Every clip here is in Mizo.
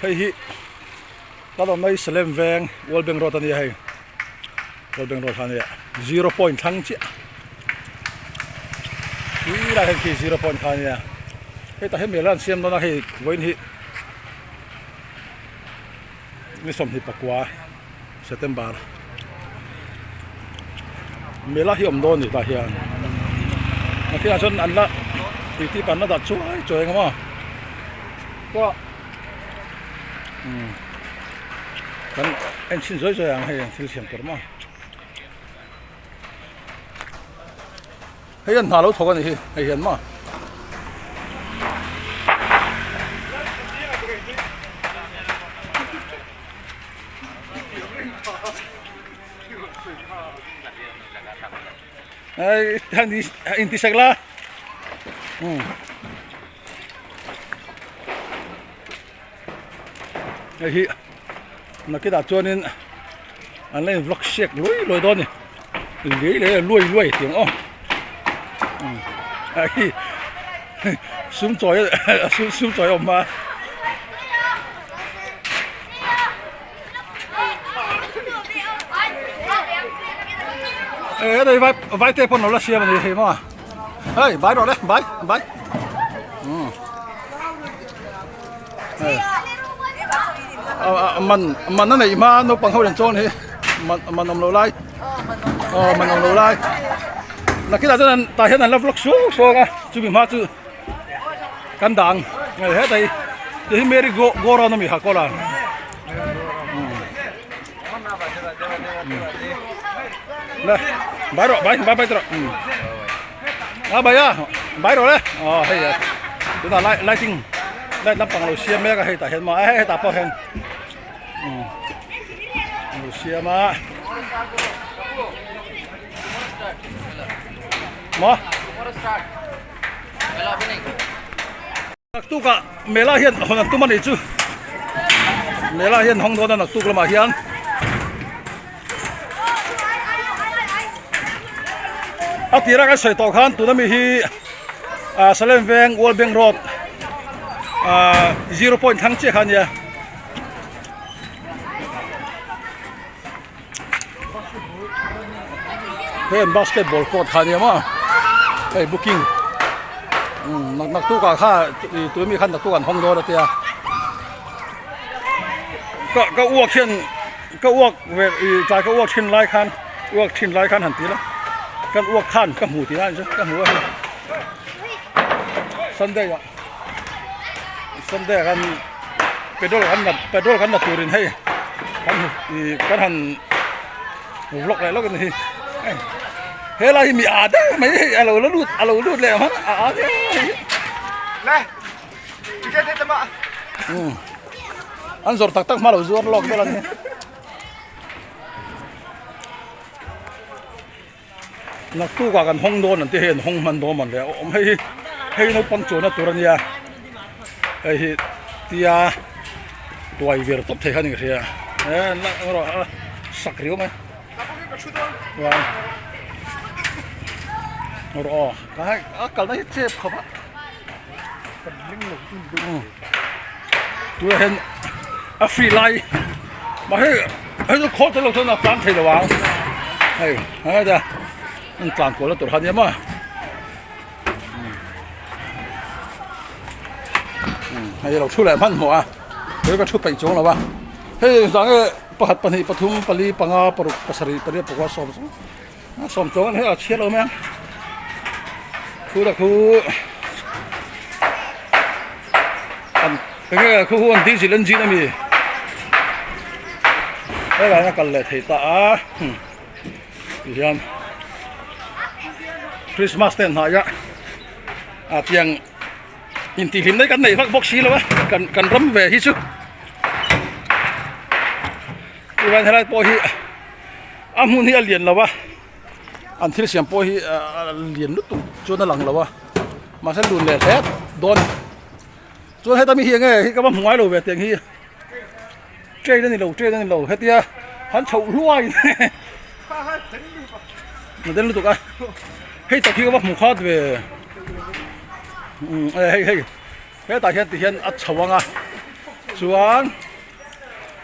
Hei hi ka lawm mai Salem veng World Bank Road a nia hei World Bank Road kha a nia zero point thlang chiah khi lai hian khi zero point kha a nia hetah hian mela an siam dawn a hei vawiin hi ni 24 September mela hi awm dawn a ni tah hian nakinah chuan an la titi pan la dah chuai chuai ang maw pawh umm kan en chhin zawi zawi ang hei thil siam tur maw hei hian hna lo thawk a ni hi hei hian maw. Inti sak la hei hi nakinah chuanin an la in vlog siak luai luai dawn a ni lei lei luai luai tih ang aw hei sum chawi sum chawi a awm a. Ê đây vai vai te pawh lo la siam a ni hei maw hei vai rawh le vai vai man man a neih hma naupang ho in chawn hi man man awm lo lai aw man awm lo lai nakinah chuan an tah hian an la vlog suau suau ang a chumi hma chu kan dang hei hetah hi ti hi merry go go round ami ha kawl a le bai rawh bai bai bai rawh a bai a bai rawh le aw hei a tunah light lighting light lampang lo siam mek a hei tah hian maw hei hetah pawh hian lo siam a maw Naktuk ah Mela hian hawn an tum a nih chu Mela hian hawng dawn a naktuk lamah hian a tira kan sawi tawh khan tuna mi hi ah Salem veng World Bank Road ah zero point thlang chiah kha a nia. Hei an basketball court kha ania maw hei booking umm nak naktuk ah kha ih tuna mi khan naktuk an hawng dawn a tia ka ka uak hian ka uak ve ih tlai ka uak thin lai khan uak thin lai khan han ti la kan uak khan ka hmu tih lai chu ka hmu a hei sunday ah sunday ah khan petrol kan la petrol kan la turin hei kan ih kan han vlog leh lawk a ni hi hei helai hi mi a deuh mai hei a lo la lut a lo lut leh hman a a deuh hei le ticket he tama um an zawrh tak tak hma lo zuar lawk vel a ni Naktuk ah kan hawng dawn an ti hei an hawng hman dawn mawn le awm hei hi hei naupang chuanna tur a nia hei hi tia tuai vir tawp thei kha a ni ka hria e an la erawh a sak riau mai chuan erawh aw ka hai a kalna hi chep khawp a tunah hian a free lai mahse hei chu khawl tel lo chuan a tlan thei lo ang hei heta an tlan kual na tur kha ania maw hei lo thu leh hmanhmawh a hei ka thu peih chuang lo a hei engzah nge pakhat pahnih pathum pali panga paruk pasarih pariat pakua sawm sawm chuang an hei a chhiat lo mai ang khu ta khu an enge khu hu an diesel engine ami helai a kal leh thei ta a ti hian Christmas te an hnai a a tiang intihhlim mai kan neih vak bawk si lo a kan kan ram ve hi chu chuan helai pawh hi a hmun hi a lian lo a an thil siam pawh hi a lian lutuk chuan a lang lo a mahse lun leh hle dawn chuan heta mi hi enge hi ka va hmu ngai lo ve tiang hi train a ni lo train a ni lo hetia han chhoh hluai a den lutuk a hei tak hi ka va hmu khat ve hei hei hetah hian ti hian a chho ang a. Chuan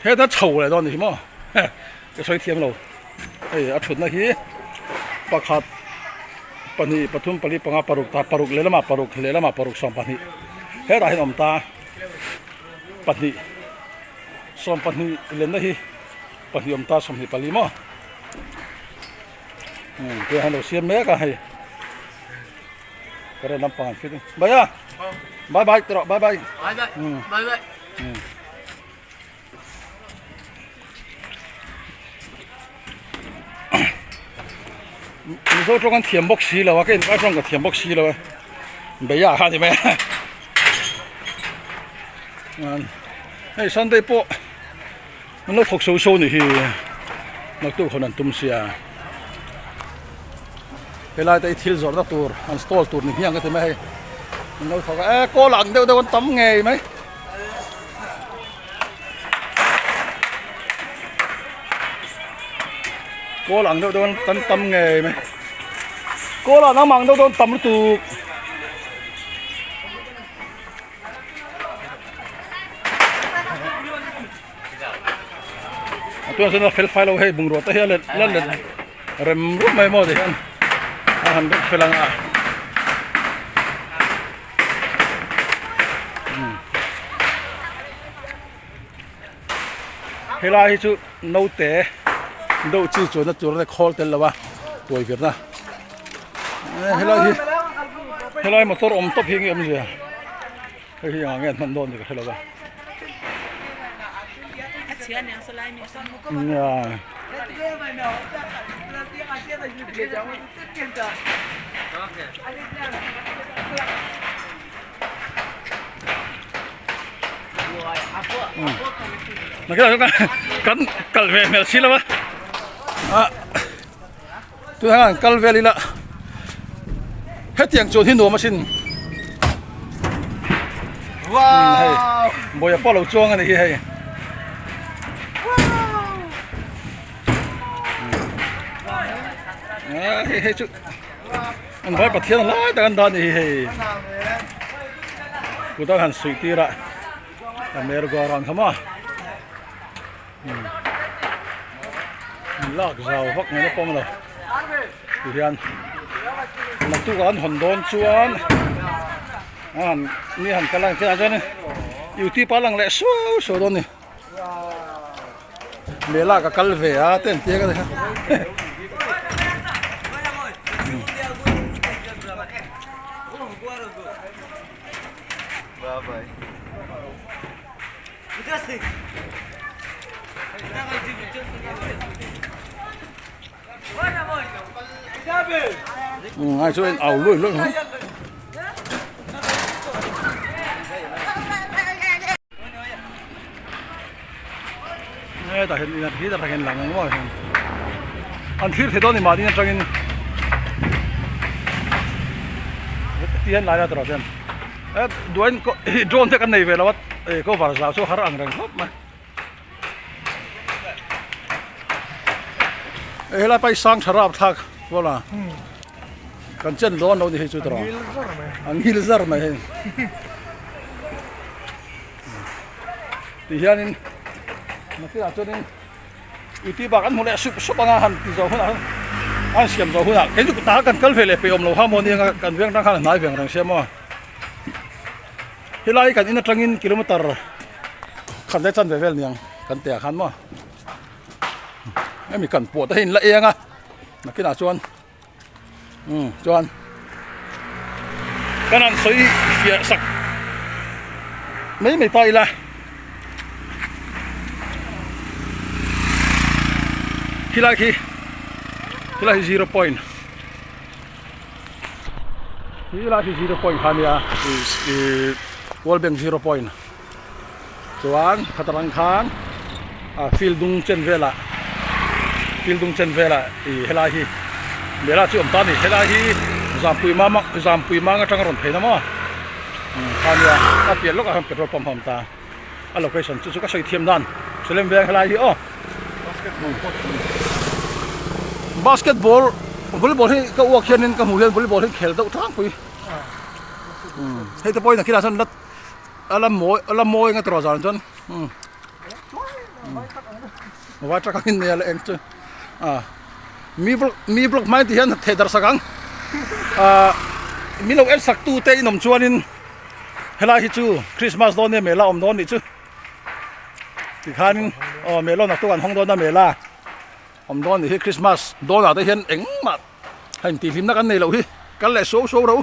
heta chho leh dawn a ni hi maw ka sawi thiam lo hei a thutna hi pakhat pahnih pathum pali panga paruk ta paruk lehlamah paruk lehlamah paruk 12 hetah hian a awm ta pahnih 12 lenna hi pahnih awm ta 24 maw umm tunah hian a lo siam mek a hei. Current lampang an fit bye a bye bye tawh bye bye bye bye bye bye Mizo tawng an thiam bawk si lo a ka in vai tawng ka thiam bawk si lo a beia kha ni mai a hei Sunday pawh an lo thawk so so ni hi naktuk hawn an tum sia helai te hi thil zawrhna tur an stall tur ni hmiang ka ti mai hei an lo thawk a e kawl ang deuh deuh an tam ngei mai. Kawl ang deuh deuh an tam ngei mai kawl ah nang ang deuh deuh an tam lutuk. A tunah chuan a fel fai lo hei bungrua te hi a let la let rem rup mai maw ti hian a han rem fel ang a helai hi chu naute deuh chi chuanna tur a khawl tel lo a tuai virna helai hi helai motor awm tawp hi nge awmzia. Hei hi engah nge an hman dawn tih ka hre lo va. Nia. Kan kal ve hmel si lo va. Ah. Tunah hian kal vel ila hetiang chuan hi nuam asin hei bawia pawh lo chuang a ni hi hei hei hei chu an vai pathian a lai tak an dah a ni hi hei kut a han suih tir a a mer go ran kha maw. Lak zau vak mai na pawm lo ti hian naktuk ah an hawn dawn chuan a han mi han kal a tunah chuan youtube ah a lang leh suau suau dawn a ni mela ka kal ve a te an tia ka ni. Ai chu en au lui lui mai. Hetah hian in hi tak hian lang ang maw hian an thlir thei dawn ni mahni atangin ti hian lai la tawrh chuan e duain drone te kan nei ve lo a e cover zau chu har ang reng khawp mai e helai pa hi sang tha rap thlak pawla kan chen dawn lo ni hei chu tawrh ang ngil zar mai hei. Ti hianin nakinah chuanin youtube ah kan hmu leh sup sup anga han ti zawh hunah an siam zawh hunah kei chu tah kan kal ve leh peih awm lo ha maw nia kan veng tang khan a hnai veng reng sia maw helai kan in atangin kilometer khat leh chanve vel niang kan teh ah khan maw hemi kan pawh te hi in la eng a nakinah chuan umm chuan kan han sawi fiah sak mai mai ta ila khilai khi khilai hi zero point khilai khi zero point kha nia ih world bank zero point chuan khatarang khan ah field dung chen velah field dung chen velah ih helai hi mela chu a awm ta a ni helai hi zampui mama zampui mang atanga rawn phei na maw umm kha nia a piah lawkah khan petrol pump a awm ta a location chu chu ka sawi thiam dan salem veng helai hi aw basketball volleyball hi ka uak hianin ka hmuh hian volleyball hi khel deuh tlangpui umm hei te pawhin a khilah sawn la. A la mawi a la mawi nga tawh zan chuan umm vai truck angin nia la eng chu a mi block mi block hmai ti hian theh darh sak ang ah min lo en sak tu te in awm chuanin helai hi chu Christmas dawn nia mela awm dawn nih chu tikhanin aw mela naktuk an hawng dawn a mela awm dawn nih hi Christmas dawnah te hian engmah. Heng tihhlimna kan nei loh hi kal leh suau suau ro.